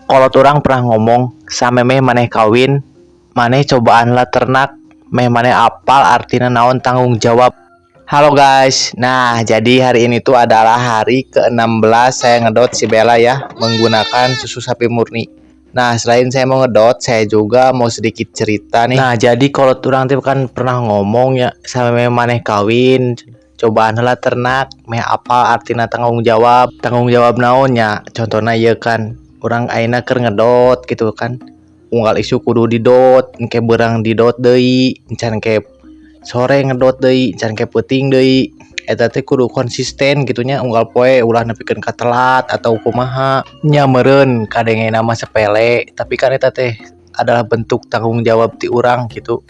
Kolot urang pernah ngomong, samemeh maneh kawin, maneh cobaan lah ternak, meh maneh apal artina naon tanggung jawab. Halo guys, nah jadi hari ini tuh adalah hari ke-16 saya ngedot si Bella ya, menggunakan susu sapi murni. Nah, selain saya mau ngedot, saya juga mau sedikit cerita nih. Nah, jadi kolot urang tuh kan pernah ngomong ya, samemeh maneh kawin, cobaan lah ternak, meh apal artina tanggung jawab. Tanggung jawab naonnya? Contohnya ya kan, urang ayeuna keur ngedot gitu kan. Unggal isuk kudu didot, engke beurang didot deui, encan ke sore ngedot deui, encan ke peuting deui. Eta teh kudu konsisten gitu nya, unggal poe ulah nepikeun ka telat atau kumaha. Nya meureun kadengena mah sepele, tapi kan eta teh adalah bentuk tanggung jawab ti urang gitu.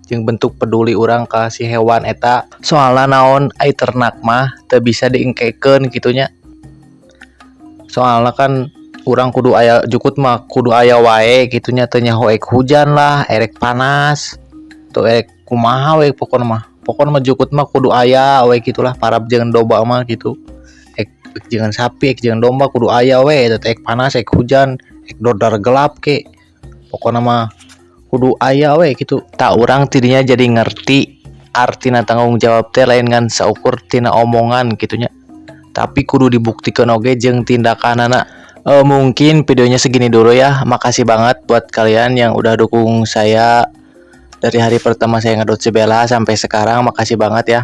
Jeung bentuk peduli urang ka si hewan eta. Soalna naon, ai ternak mah teu bisa diengkekeun gitu nya. Soalna kan urang kudu aya jukut mah kudu aya wae gitu nya, teu nyaho ek hujan lah, erek panas, atau erek kumaha we pokona mah. Pokona mah jukut mah kudu aya we gitulah, parab jeung domba mah gitu. Ek jeung sapi, ek jeung domba kudu aya we eta teh, ek panas, ek hujan, ek dodar gelap ke. Pokona mah kudu aya we gitu. Tah, urang tidinya jadi ngerti artina tanggung jawab teh lain ngan saukur tina omongan gitu nya. Tapi kudu dibuktikeun oge jeung tindakanana. Mungkin videonya segini dulu ya. Makasih banget buat kalian yang udah dukung saya dari hari pertama saya ngedot si Bella sampai sekarang. Makasih banget ya.